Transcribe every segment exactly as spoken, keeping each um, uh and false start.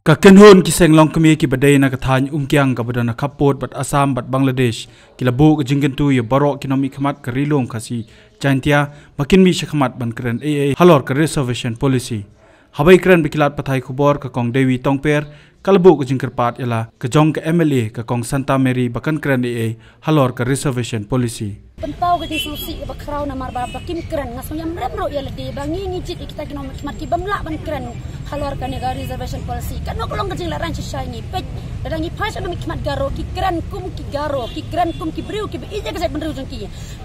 Ka kynhun ki seng longkmie kiba dei na ka thaiñ Umkiang kaba don ha khappud bad Assam bad Bangladesh ki la buh ka jingkyntu ïa baroh ki nongmihkhmat ka Ri Lum Khasi Jaintia ba kin mih shakhmat ban kren ei ei halor ka reservation policy. Haba ïakren bad ki lad pathai khubor ka Kong Dewi Tongper ka la buh ka jingkyrpad ïa la ka jong ka M L A ka Kong Santa Mary ba kan kren ei ei halor ka reservation policy. Pynpaw ka jingsngewsih kaba khraw namar ba, ba kim kren. Nga sngew ïamrem ruh ïa lade ba ngi ngi jied ïa kita ki nongmihkhmat ki bym lah ban kren halor kane ka reservation policy. Kano ka long ka jinglaitluid shisha ïa ngi? Peit, lada ngi phai sha nongmihkhmat Garo ki kren kum ki Garo, ki kren kum ki briew kiba ïeit ïa ka jaitbynriew jong ki.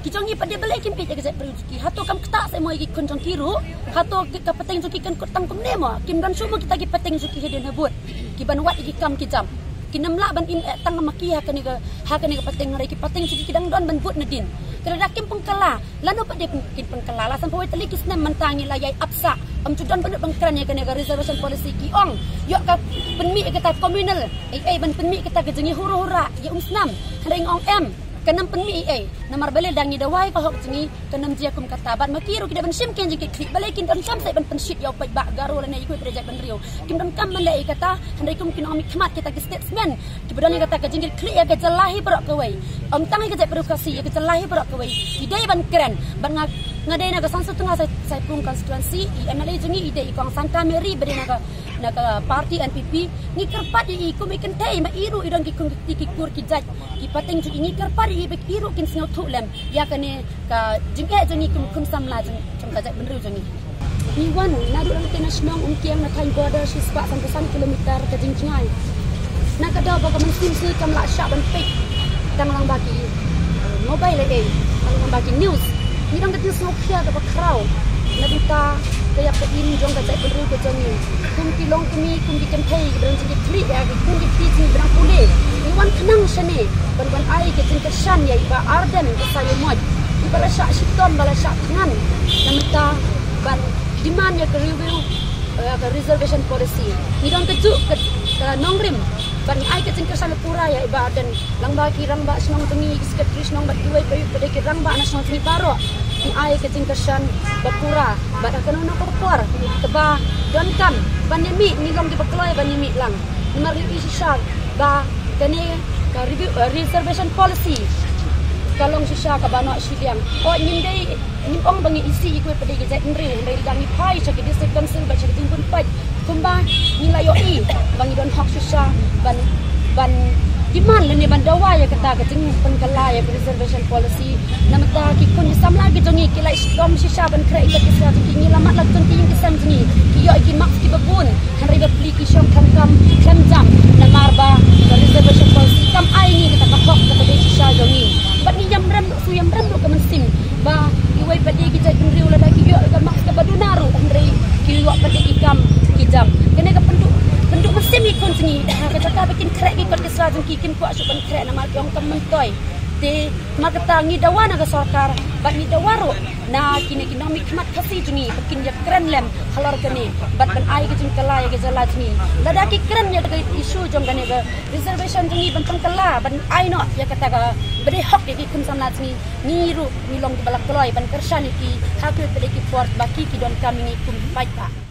Ki jong ngi pat de balei kim ïeit ïa ka jaitbynriew jong ki? Hato kam ktah sa mo ïa ki khun jong ki ruh? Hato ki, ka pateng jong ki kan kut tang kumne mo? Kim don shuh mo kita ki pateng jong ki hadien habud kiban wad ïa ki kam ki jam? Kim lah ban im eh tang ma ki ha kane ka, ha kane ka pateng, hynrei ki pateng jong ki ki dang don ban bud nadien. Te lada kim pynkylla, lano pat de kin pynkylla? La sanphew wei tylli ki snem mynta ngi la ïai ap sah. Ym ju don ba nud ban kren ïa kane ka reservation policy. Ki ong ïoh ka pynmih ïa kata communal ei ei ban pynmih kata ka jingïahur hura ïa umsnam. Hynrei nga ong em, kan ym pynmih ei ei. Namar balei? Lada ngi dawa ïa ka hok jong ngi kan ym jia kum kata. Bad ma ki ruh ki dei ban shim ki jingkitkhlieh. Balei kin donkam sa ban pynshit ïa u paidbah Garo lane ïa kiwei pat de jaitbynriew? Kim donkam ban leh ïa kata. Hynrei kum ki nongmihkhmat kita ki statesmen kiba don ïa kata ka jingkitkhlieh ïa ka jylla hi baroh kawei. Ym tang ïa ka jaitbynriew Khasi, ïa ka jylla hi baroh kawei ki dei ban kren. Bad nga, nga dei na ka San Sutnga Sai, Saipung constituency, i M L A jong ngi i dei i Kong Santa Mary ba dei na ka, na ka party N P P. Ngi kyrpad ïa i kum i kynthei, ma i ruh i don ki khun ki kti ki kur ki jait, ki pateng jong i. Ngi kyrpad ïa i ba i ruh kin sngewthuh lem ïa kane ka jingeh jong ngi kum khun samla jong, jong ka jaitbynriew jong ngi. Ngi wan naduh lynti na shnong Umkiang na thaiñ border shispah sanphew san kilometer ka jingjngai. Na ka daw ba ka mynsiem sngi kam lah shah ban peit tang lang ba ki mobile ei ei, tang lang ba ki news. Ngi don ka jingsngewkhia kaba khraw na bynta ka ïap ka im jong ka jaitbynriew ka jong ngi. Kum ki longkmie, kum ki kynthei kiba don jingkitkhlieh ïa ki khun ki kti jong ngi ba dang pule, ngi wan khnang shane ban, ban ai ka jingkyrshan ïa i Bah Ardent Basaiawmoit, iba la shah shitom, ba la shah thngan na bynta ban demand ïa ka review, eh, ka reservation policy. Ngi don kajuh ka, ka nongrim ban ai ka jingkyrshan pura ïa i Bah Ardent. Lang ba ki rangbah shnong jong ngi, ki secretary shnong bad kiwei pat pat de ki rangbah na shnong jong ngi baroh, ngi ai ka jingkyrshan ba pura. Bad ha kano kano ka por kaba donkam ban ïa mih, ngi long kiba kloi ban ïa mih lang. Namar ngi ïohi shisha ba kane ka review, eh, reservation policy ka long shisha kaba noh shiliang. Hooid, ngim dei, ngim ong ba ngi isih ïa kiwei pat de ki jaitbynriew, hynrei lada ngi phai sha ki district council bad sha ki jingbun paid, kumba ngi la ïohi ba ngi don hok shisha ban, ban demand lane ban dawa ïa kata ka jingpynkylla ïa ka reservation policy. Namar kata ki khun ki samla ki jong ngi ki la shitom shisha ban khreh ïa ki sla jong ki, ngi la mad la jong ki ïing ki sem jong ngi, ki ïoh ïa ki marks kiba bun, hynrei ba plie ki shong khlem kam khlem jam namar ba ka reservation policy kam ai ngi kata ka hok kaba dei shisha jong ngi. Bad ngi ïamrem ruh, sngew ïamrem ruh ka mynsiem ba kiwei pat de ki jaitbynriew lada ki ïoh ka marks kaba duna ruh hynrei ki ïoh pat de ki kam ki jam. Kane ka pynduh, pynduh mynsiem ïa ki khun jong ngi. Ha ka jaka ba kin khreh ki kot ki sla jong ki, kim kwah shuh ban khreh namar ki ong kam myntoi. Te namar kata ngi dawa na ka sorkar bad ngi dawa ruh na kine ki nongmihkhmat Khasi jong ngi ba kin ïakren lem halor kane bad ban ai ka jingkylla ïa ka jylla jong ngi. Lada ki kren ïa ka issue jong kane ka reservation jong ngi ban pynkylla, ban ai noh ïa kata kaba dei hok ïa ki khun samla jong ngi, ngi ruh ngi long kiba la kloi ban kyrshan ïa ki ha kiwei pat de ki por ba ki, ki donkam ïa ngi kum ki paidbah.